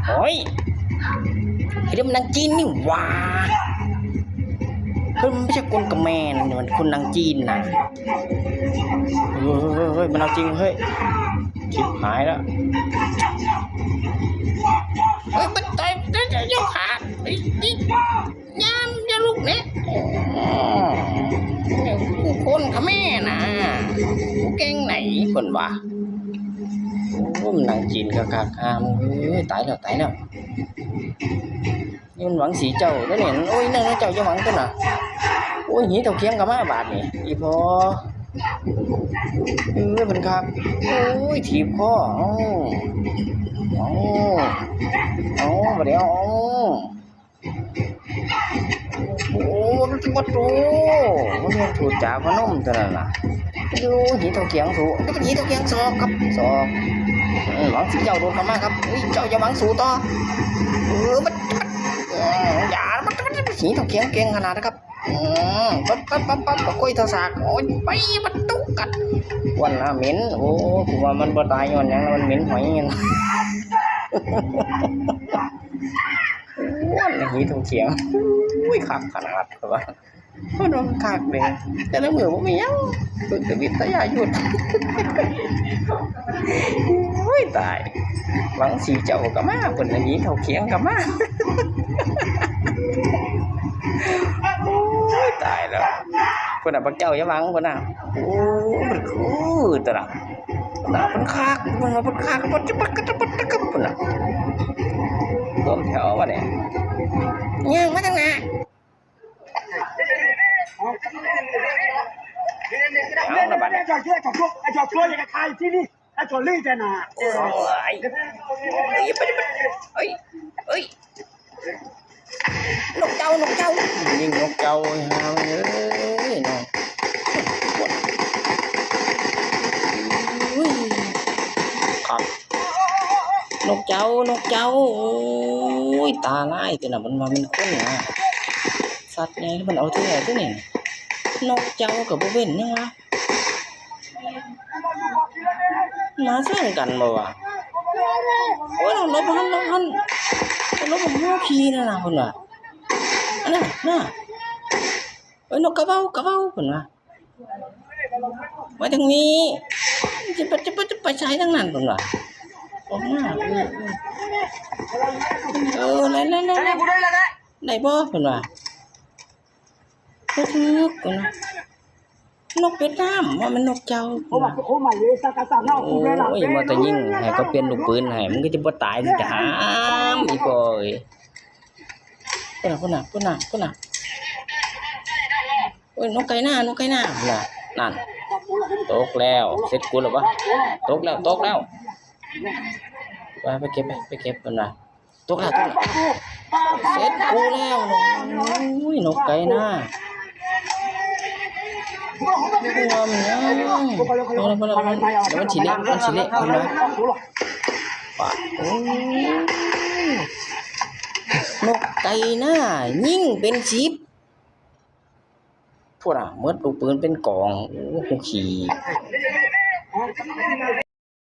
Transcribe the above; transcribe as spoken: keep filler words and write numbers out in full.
โอ้ย เฮ้ย มันนางจีนนี่หว่า เฮ้ย มันไม่ใช่คนเขมรนี่ มันคนนางจีนนะ เฮ้ย เฮ้ย เฮ้ย มันเอาจริง เฮ้ย ชิบหายแล้ว เฮ้ย มันต่อย เฮ้ย ยกขา เฮ้ย นี่ ยาม อย่าลุกเนี่ย อ๋อ กูคนเขมรนะ กูเก่งไหน เพิ่นว่า โอ้ มันนางจีนคักๆ อ่า มึง เฮ้ย ตายแล้ว ตายแล้ว นี่มันหวังสิเจ้าตัวนี่ โอ้ย นั่นเจ้าอย่าหวังตัวน่ะ โอ้ย หีเท่าเคียงก็มาบาดนี่ อีพ่อ เออ มันคัก โอ้ย ถีบคอ เอ้า เอ้า เอ้า บัดเดี๋ยว เอ้า โอ้ มันสิบ่โต มันแม่นถูกจ๋าพนมเท่านั้นล่ะ อยู่หีเท่าเคียงสู ก็เป็นหีเท่าเคียงศอกครับ ศอก เออ หวังสิเจ้าโดดเข้ามาครับ เฮ้ย เจ้าอย่าหวังสูต่อ เออ มัน มัน เออ อย่า มัน มัน มันหีเท่าเคียงเก่งขนาดนะครับ อืม ปั๊บ ปั๊บ ปั๊บ ปั๊บ ก็คุยเท่าสาก โอ้ย ไป มันตุกกัด วันละเหม็น โอ้ กูว่ามันบ่ตายย้อนหยัง มันเหม็นหอย วันละหีเท่าเคียง อุ้ย คักขนาดว่า เพิ่นว่ามันคักเด้ แต่ละมื้อบ่มีหยัง ฝึกแต่วิทยายุทธ โอ้ย ตาย หวังสิเจ้าก็มา เพิ่นน่ะหนีเท่าเคียงก็มา โอ้ย ตายแล้ว เพิ่นน่ะ บักเจ้าอย่าหวัง เพิ่นน่ะ โอ้ย มันคือตะละ เพิ่นน่ะ เพิ่นคัก เพิ่นว่าเพิ่นคัก เพิ่นจะปักกะจะปักกะเพิ่นน่ะ รวมแถววะเนี่ย ย่างมาทางหน้า เอาละบัดนี้ ไอ้จอดช่วย ไอ้จอดช่วย ไอ้จอดช่วย อย่ากระทายที่นี่ ไอ้จอดลี่จะหนา โอ้ย เอ้ย ไป ไป เอ้ย เอ้ย นกเจ้า นกเจ้า ยิงนกเจ้า ไอ้ห่าเอ้ย เนาะ อุ้ย ครับ นกเจ้า นกเจ้า โอ้ย ตาลาย ตัวน่ะ มันว่ามันคนนะ สัตว์ใหญ่ มันเอาแท้ตัวนี้ นกเจ้าก็บ่เว้นหยังวะ มาแซงกันบ่วะ โอ้ย หลบหั้น หลบหั้น หลบหั้น หัวขี่นั่นน่ะ เพิ่นว่า อันนั้นน่ะ เอ้ย นกกระเว้า กระเว้า เพิ่นว่า มาทางนี้ จะไป จะไป จะไปใช้ทางนั้น เพิ่นว่า ออกมา เออ เออ เออ ได้ ได้ ได้ ได้ ได้บ่ เพิ่นว่า บ่ถืก เพิ่นว่า นกเวียดนาม ว่ามันนกเจ้า เพิ่นว่า โอ้ย มาแต่ยิงให้เขาเปลี่ยนลูกปืนให้ มันก็จะบ่ตายสิ จะหามอีกบ่เอ้ย พุ่นน่ะ พุ่นน่ะ พุ่นน่ะ พุ่นน่ะ โอ้ย นกไก่หน้า นกไก่หน้า น่ะ นั่น ตกแล้ว เสร็จกูแล้ววะ ตกแล้ว ตกแล้ว ไป ไปเก็บ ไป ไปเก็บมันนะ ตกแล้ว ตกแล้ว เสร็จกูแล้ว โอ้ย นกไก่หน้า งวมเนี่ย พอแล้ว พอแล้ว พอแล้ว เดี๋ยวมันสิเละ มันสิเละ เห็นไหม ปะ โอ้ย นกไก่หน้า ยิงเป็นสิบ พุ่นน่ะ หมดลูกปืนเป็นกอง โอ้ กูขี่ โอ้